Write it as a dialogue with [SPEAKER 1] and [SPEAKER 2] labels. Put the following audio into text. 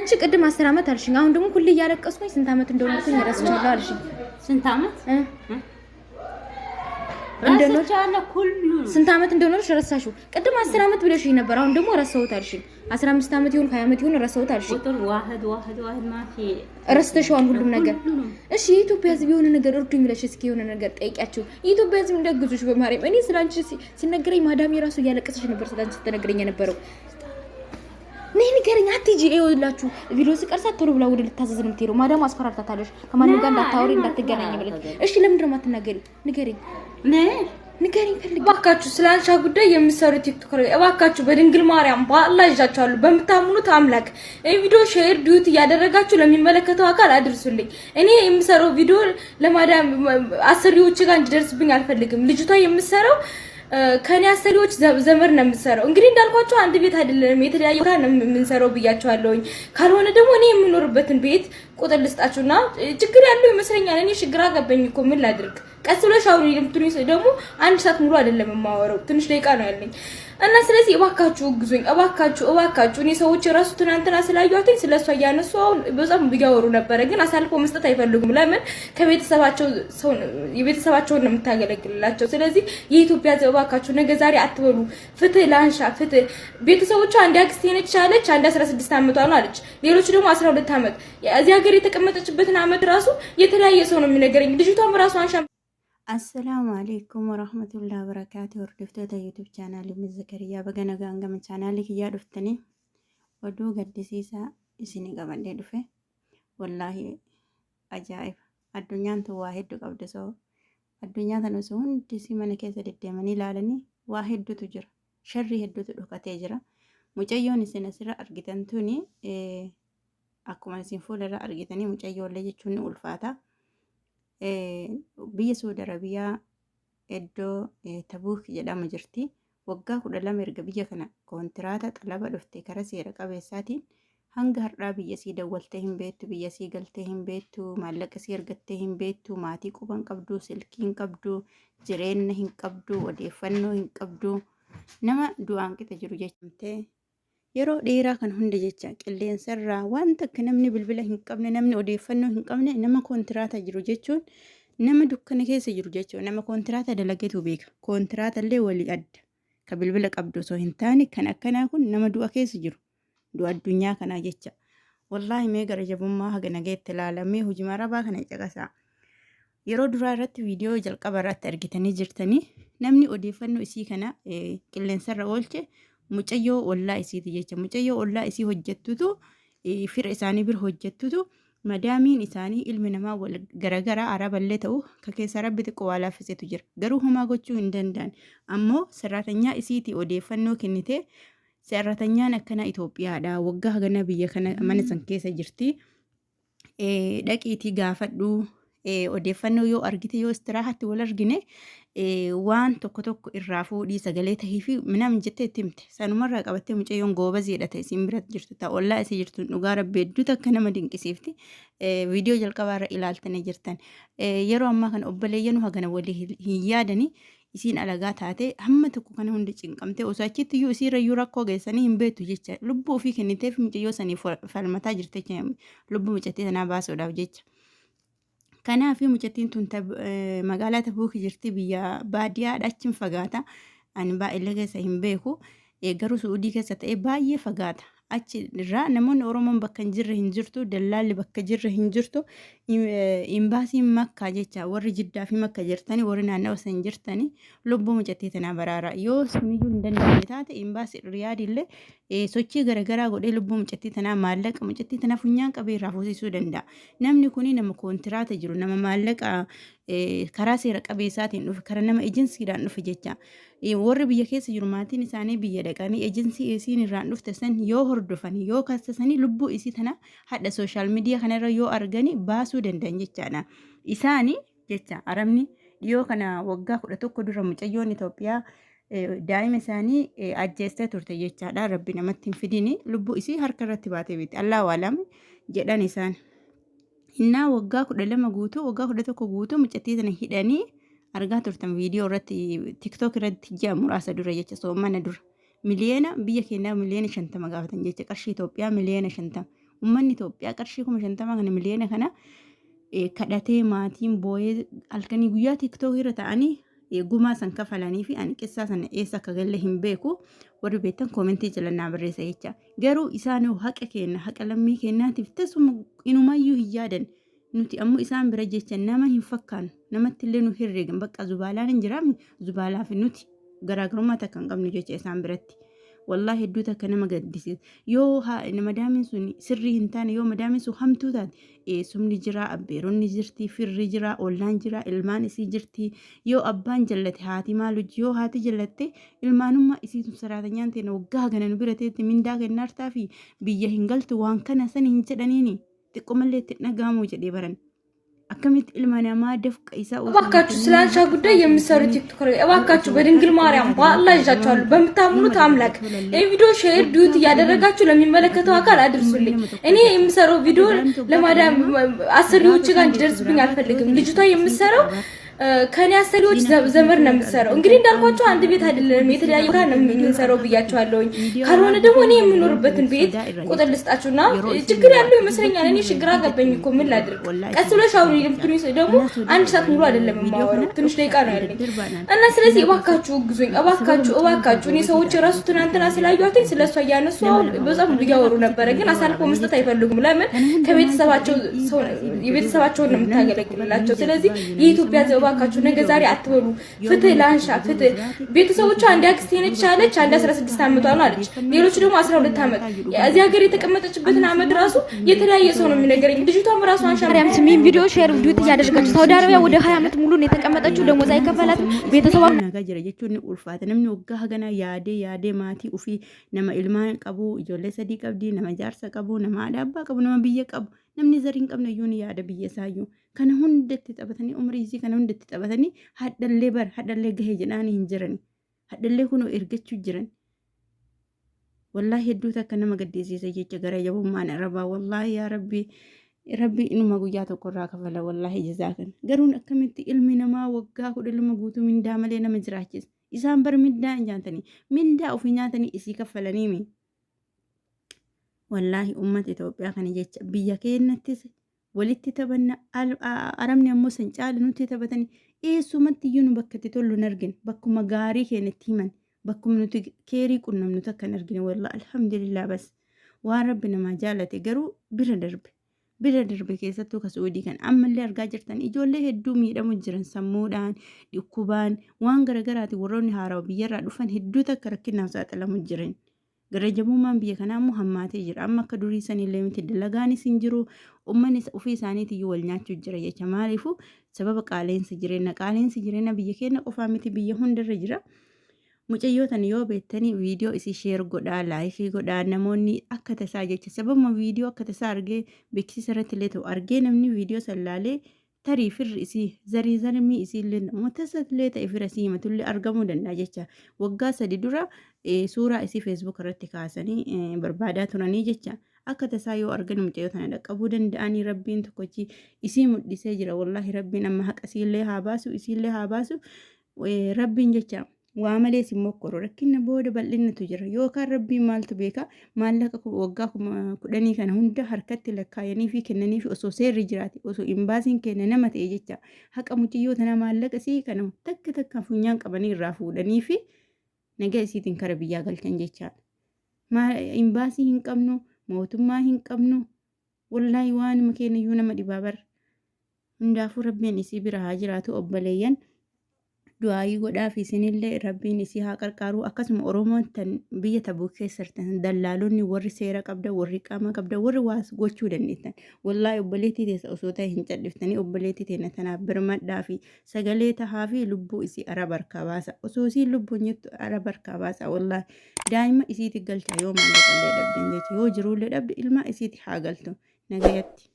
[SPEAKER 1] አንቺ ቅድም 10 ዓመት አልሽኝ። አሁን ደግሞ ሁሌ እያለቀስኩኝ ስንት ዓመት እንደሆንኩኝ ረስቻለሁ አልሽኝ።
[SPEAKER 2] ስንት ዓመት
[SPEAKER 1] ረስቻለሁ? ስንት ዓመት እንደሆነሽ ረሳሽው። ቅድም 10 ዓመት ብለሽኝ ነበር። አሁን ደግሞ ረሳሁት አልሽኝ። 15 ዓመት ይሁን 20 ዓመት ይሁን ረሳሁት አልሽኝ።
[SPEAKER 2] ቁጥር ዋህድ ዋህድ ዋህድ ማፊ
[SPEAKER 1] ረስተሽዋል ሁሉም ነገር። እሺ የኢትዮጵያ ሕዝብ የሆነ ነገር እርዱኝ ብለሽ እስኪ የሆነ ነገር ጠይቂያቸው። የኢትዮጵያ ሕዝብ እንዳግዙሽ በማርያም። እኔ ስላንቺ ሲነገረኝ ማዳሜ ራሱ እያለቀሰች ነበር ስላንቺ ስትነግረኝ የነበረው። ነይ ንገረኝ፣ አትሂጂ። ይኸውላችሁ ቪዲዮ ስቀርጻት ቶሎ ብላ ወደ ልታዘዝ ነው የምትሄደው። ማዳሙ አስፈራርታታለች። ከማንም ጋር እንዳታወሪ እንዳትገናኝ ብለች። እሺ ለምንድን ነው የማትናገሪው? ንገረኝ፣ ንገረኝ ፈልግ።
[SPEAKER 3] እባካችሁ ስለ አንሻ ጉዳይ የምትሰሩ ቲክቶከር እባካችሁ በድንግል ማርያም በአላህ ይዣችኋለሁ፣ በምታምኑት አምላክ ይህ ቪዲዮ share duet እያደረጋችሁ ለሚመለከተው አካል አድርሱልኝ። እኔ የምሰራው ቪዲዮ ለማዳም አሰሪዎች ጋር እንዲደርስብኝ አልፈልግም። ልጅቷ የምትሰራው ከኔ አሰሪዎች ዘመድ ነው የምትሰራው። እንግዲህ እንዳልኳቸው አንድ ቤት አይደለንም፣ የተለያየ ቦታ ነው የምንሰራው ብያቸዋለሁኝ። ካልሆነ ደግሞ እኔ የምኖርበትን ቤት ቁጥር ልስጣችሁና ችግር ያለው ይመስለኛል። እኔ ችግር አገባኝ እኮ ምን ላድርግ? ቀስ ብለሽ አውሪ የምትሉኝ ደግሞ አንድ ሰዓት ሙሉ አይደለም የማወራው፣ ትንሽ ደቂቃ ነው ያለኝ እና ስለዚህ እባካችሁ እግዙኝ፣ እባካችሁ እባካችሁ። እኔ ሰዎች ራሱ ትናንትና ስላዩአትኝ ስለሷ እያነሱ አሁን በጣም እያወሩ ነበረ፣ ግን አሳልፎ መስጠት አይፈልጉም። ለምን? ከቤተሰባቸው ሰው የቤተሰባቸውን ነው የምታገለግልላቸው። ስለዚህ የኢትዮጵያ ሕዝብ እባካችሁ ነገ ዛሬ አትበሉ። ፍትህ ለአንሻ ፍትህ። ቤተሰቦቿ አንድ አክስቴ ነች አለች፣ አንድ 16 ዓመቷ ነው አለች፣ ሌሎች ደግሞ 12 ዓመት። እዚህ ሀገር የተቀመጠችበትን ዓመት ራሱ የተለያየ ሰው ነው የሚነገረኝ። ልጅቷም ራሱ አንሻ
[SPEAKER 4] Assalaamu alaikum warahmatullahi wabarakatuh. Hordoftoota YouTube chaanaalii Ummu Zakariyaa, baga nagaan gama chaanaalii kiyyaa dhuftanii. Oduu gaddisiisaa isinii qabadhee dhufe. Wallaahi ajaa'iba! Addunyaan tun waa hedduu qabdi. Osoo addunyaa tana osoo hundi isii mana keessa deddeemanii ilaalanii waa hedduutu jira. Sharrii hedduutu dhokatee jira. Mucayyoon isin asirra argitan tuni, akkuma isin fuularra argitanii, mucayyoollee jechuun ni ulfaata. Biyya Saudi Arabiyaa iddoo Tabuuk jedhamu jirti. Waggaa 12 erga biyya kana koontiraata xalaba dhufte karaa seera qabeessaatiin hanga har'aa biyya sii dawwaltee hin beektu, biyya sii galtee hin beektu, maallaqa sii argattee hin beektu, maatii quba hin qabdu, silkii hin qabdu, jireenya hin qabdu, odeeffannoo hin qabdu. Nama du'aan qixa jiru jechamtee yeroo dheeraa kan hunda jecha qilleensarraa waan takka namni bilbila hin qabne, namni odeeffannoo hin qabne, nama koontiraata jiru jechuun nama dukkana keessa jiru jechuudha. Nama koontiraata dalagetu beeka. Koontiraata illee walii adda. Ka bilbila qabdu osoo hin taane kan akkanaa kun nama du'a keessa jiru. Du'a addunyaa kanaa jecha. Wallaahi mee gara jabummaa haga nageetti ilaalamee hojii marabaa kana caqasaa. Yeroo duraa irratti viidiyoo jalqaba irratti argitanii jirtanii, namni odeeffannoo isii kana qilleensarra oolche mucayyoo ollaa isiiti jecha. Mucayyoo ollaa isii hojjettutu, fira isaanii bira hojjettutu, madaamiin isaanii ilmi namaa wal garagaraa araballee ta'u ka keessa rabbi xiqqoo waa laaffisetu jira. Garuu homaa gochuu hin danda'an. Ammoo saraatanyaa isiitii odeeffannoo kennitee, saraatanyan akkana Itoophiyaadha. Waggaa hagana biyya kana mana san keessa jirti. Dhaqiitii gaafadhu, odeeffannoo yoo argite, yoo istiraahaatti wal argine waan tokko tokko irraa fuudhii sagalee tahii fi minam jettee itti himte. Sanumarraa qabattee mucayyoon goobaziidha ta'e isiin bira jirtu, ta'a ollaa isii jirtu, dhugaa rabbi hedduu takka nama dinqisiifti. Viidiyoo jalqabaarra ilaaltanii jirtan. Yeroo ammaa kana obboleeyyanuu hagana walii hin yaadanii. Isiin alagaa taate hamma tokko kana hunda cinqamtee osoo achitti iyyuu isiirra iyyuu rakkoo geessanii hin beektu jecha lubbuu ofii kenniteef mucayyoo saniif falmataa jirte jecha, lubbuu mucattii sanaa baasuudhaaf jecha. Kanaaf mucattiin tun magaalaa Tabuuk jirti, biyya baadiyyaadha, achiin fagaata. Ani baay'ee keessa hin beeku. Garuu Suudii keessa ta'ee baay'ee fagaata. Achi irraa namoonni Oromoon bakka hin jirre hin jirtu, dallaalli bakka jirre hin jirtu. Imbaasiin Makkaa jecha, warri Jiddaa fi Makka jirtani, warri naannawa san jirtani, lubbuu mucattii tanaa baraara. Yoo suniyyuu hin danda'amne taate imbaasii Riyaad illee sochii garaagaraa godhee lubbuu mucattii tanaa, maallaqa mucattii tanaa funyaan qabee irraa fuusisuu danda'a. Namni kuni nama koontiraata jiru, nama maallaqa karaa seera qabeessaatiin dhufe, karaa nama ejensiidhaan dhufe jecha. Warri biyya keessa jiru maatiin isaanii biyya dhaqanii ejensii isiin irraan dhufte san yoo hordofan, yoo kassasanii, lubbuu isii tana hadha social media kanarra yoo argani baasuu danda'an jechaadha. Isaani jecha arabni dhiyoo kana waggaa 11 dura mucayyoon Itoophiyaa daa'ima isaanii ajjeestee turte jechaadha. Rabbi namatti hin fidini, lubbuu isii harka irratti baatee beekti. Allahu alam jedhan isaan. Innaa waggaa 12 guutuu, waggaa 11 guutuu mucattii tana hidhanii argaa turtan viidiyoo irratti, TikTok irratti, ji'a muraasa dura jecha, soomana dura. Miliyoona biyya keenyaa miliyoona 50 gaafatan jecha, qarshii Itoophiyaa miliyoona 50. Uummanni Itoophiyaa qarshii 50,000 kana miliyoona kana kadhatee maatiin boo'ee halkanii guyyaa TikTok irra ta'anii gumaa san kafalanii fi ani qissaa sana eessa akka galle hin beeku. Warri beektan koomentii jala naa barreessa jecha. Garuu isaan haqa keenya, haqa lammii keenyaatiif tasuma inumayyuu hin yaadan. Nuti ammoo isaan bira jecha nama hin fakkaannu, namatti illee nu herreegan, bakka zubaalaan hin jiraamne zubaalaa fi nuti garaagarummaa takka hin qabnu jecha isaan biratti. Wallaahi hedduu takka nama gaddisiisa. Yoo madaamiin sun sirrii hin taane, yoo madaamiin sun hamtuu taate, eessumni jira, abbeeronni jirti, firri jira, ollaan jira, ilmaan isii jirti. Yoo abbaan jallate haati maal hojii, yoo haati jallatte ilmaanummaa isii tun saraatanyaan ta'e waggaa kana nu bira teetti mindaa kennaartaa fi biyya hin galtu waan kana san hin jedhaniini. Xiqqoomallee itti dhaga'amu jedhee baran. Akkamitti ilma namaa dafqa isaa osoo hin
[SPEAKER 3] እባካችሁ ስለ
[SPEAKER 4] kennin
[SPEAKER 3] አንሻ
[SPEAKER 4] haqa
[SPEAKER 3] ጉዳይ
[SPEAKER 4] isaa osoo hin
[SPEAKER 3] የምትሰሩ
[SPEAKER 4] kennin
[SPEAKER 3] ቲክቶከር እባካችሁ በድንግል ማርያም በአላህ ይዣችኋለሁ፣ በምታምኑት አምላክ ይህ ቪዲዮ ሼር ዱት እያደረጋችሁ ለሚመለከተው አካል አድርሱልኝ። እኔ የምሰራው ቪዲዮ ለማዳም አሰሪዎች ጋር እንዲደርስብኝ አልፈልግም። ልጅቷ የምትሰራው ከኔ አሰሪዎች ዘመድ ነው የምትሰራው። እንግዲህ እንዳልኳቸው አንድ ቤት አይደለም፣ የተለያየ ቦታ ነው የምንሰራው ብያቸዋለሁኝ። ካልሆነ ደግሞ እኔ የምኖርበትን ቤት ቁጥር ልስጣችሁና ችግር ያለው ይመስለኛል። እኔ ችግር አገባኝ እኮ ምን ላድርግ? ቀስ ብለሽ አሁን የምትሉኝ ደግሞ አንድ ሰዓት ሙሉ አይደለም የማወራው፣ ትንሽ ደቂቃ ነው ያለኝ እና ስለዚህ እባካችሁ እግዙኝ፣ እባካችሁ እባካችሁ። እኔ ሰዎች ራሱ ትናንትና ስላዩአትኝ ስለ እሷ እያነሱ አሁን በጣም እያወሩ ነበረ፣ ግን አሳልፎ መስጠት አይፈልጉም። ለምን? ከቤተሰባቸው ሰው የቤተሰባቸውን ነው የምታገለግልላቸው። ስለዚህ የኢትዮጵያ ሕዝብ እባካችሁ ነገ ዛሬ አትበሉ። ፍትህ ለአንሻ ፍትህ። ቤተሰቦቿ አንድ አክስቴ ነች አለች፣ አንድ 16 ዓመቷ ነው አለች፣ ሌሎች ደግሞ 12 ዓመት። እዚህ ሀገር የተቀመጠችበትን ዓመት ራሱ የተለያየ ሰው ነው የሚነገረኝ። ልጅቷም ራሱ አንሻ
[SPEAKER 1] ማርያም ስሚን ቪዲዮ ሼር ዱት እያደረጋችሁ ሳውዲ አረቢያ ወደ 20 ዓመት ሙሉ ነው የተቀመጠችው። ደሞዝ አይከፈላትም። ቤተሰቧ
[SPEAKER 4] nagaa jira jechuun ni ulfaata. Namni waggaa haganaa yaadee yaadee maatii ofii, nama ilmaan qabu, ijoollee sadii qabdi, nama jaarsa qabu, nama haadha abbaa qabu, nama biyya qabu, namni zarii hin qabne iyyuu ni yaada biyya isaayyuu. Kana hundatti taphatanii, umrii isii kana hundatti taphatanii, hadhallee bar hadhallee gahee jedhaanii hin jirani. Hadhallee kunoo ergachuu jiran. Wallaahi hedduu takka nama gaddisiisa jecha gara jabummaan arabaa. Wallaahi yaa rabbi, rabbi inuma guyyaa tokko irraa kafala wallaahi jazaa kana. Garuun akkamitti ilmi namaa waggaa 12 guutuu mindaa malee nama jiraachisa? Isaan bar mindaa hin nyaatanii, mindaa ofii nyaatanii isii kaffalanii mi. Wallaahi uummata Itoophiyaa kana jecha biyya keenyattis walitti taphanna, arabni ammoo san caala nutti taphatanii, eessumatti iyyuu nu bakka itti tollu hin argine, bakkuma gaarii keenyatti himan, bakkuma nuti keerii qunnamnu takka hin argine. Wallaahi alhamdulillah, bas waan rabbi namaa jaalate garuu bira darbe bira darbe. Keessattuu ka Suudii kan ammallee argaa jirtan, ijoollee hedduu miidhamu jiran, sammuudhaan dhukkubaan waan garaagaraatiin warroonni haarawa biyyarraa dhufan hedduu takka rakkinaaf saaxilamu jiran. Gara jabummaan biyya kanaa immoo hammaatee jira. Amma akka durii sanillee miti, dalagaanis hin jiru. Uummanni ofii isaaniitiyyuu wal nyaachuu jira jecha. Maaliifuu? Sababa qaaleensa jireenya. Qaaleensi jireenya biyya keenya qofaa miti, biyya hundarra jira. Mucayyoo tana yoo beektanii viidiyoo isii share godhaa, like godhaa. Namoonni akka tasaa jecha sababuma viidiyoo akka tasaa argee, beeksisa irratti illee ta'u argee, namni viidiyoo san laalee tarii firri isii zarii zarmii isii illee namoota illee ta'e fira isii himatullee argamuu danda'a jecha. Waggaa 3 dura suuraa isii Facebook irratti kaasanii barbaadaa turanii jecha. Akka tasaa yoo argan mucayyoo tana dhaqqabuu danda'anii. Rabbiin tokkochi isii mul'isee jira. Wallaahi rabbiin amma haqa isiillee haa baasu, isiillee haa baasu. Rabbiin jecha waa malee si mokkoru, rakkinna booda bal'innatu jira. Yookaan rabbiin maaltu beeka, maallaqa waggaa 10,000 kana hunda harkatti lakkaayanii fi kennanii fi osoo seerri jiraate, osoo imbaasiin kenna nama ta'e jecha, haqa mucayyoo tana maallaqa isii kana takka takka funyaan qabanii irraa fuudhanii fi nagaa isiitiin kara biyyaa galchan jechaadha. Imbaasii hin qabnu, mootummaa hin qabnu, wallaahi waanuma kennayyuu nama dhibaa bara. Hundaafuu rabbiin isii bira haa jiraatu. Obboleeyyan, du'aayii godhaaf isinillee, rabbiin isii haa qarqaaru. Akkasuma Oromoon tan biyya Tabuu keessa jirtan, dallaalonni, warri seera qabda, warri qaama qabda, warri waas gochuu dandeettan, wallaahi obboleettii teessa osoo ta'e hin cadhiftanii, obboleettii teenya tanaaf birmadhaa fi sagalee tahaa fi lubbuu isii araba harkaa baasa. Osoo isiin lubbuun jettu araba harkaa baasa. Wallaahi daa'ima isiiti galcha, yoo maallaqallee dhabdan jecha, yoo jiruullee dhabde ilmaa isiiti haa galtu nagayatti.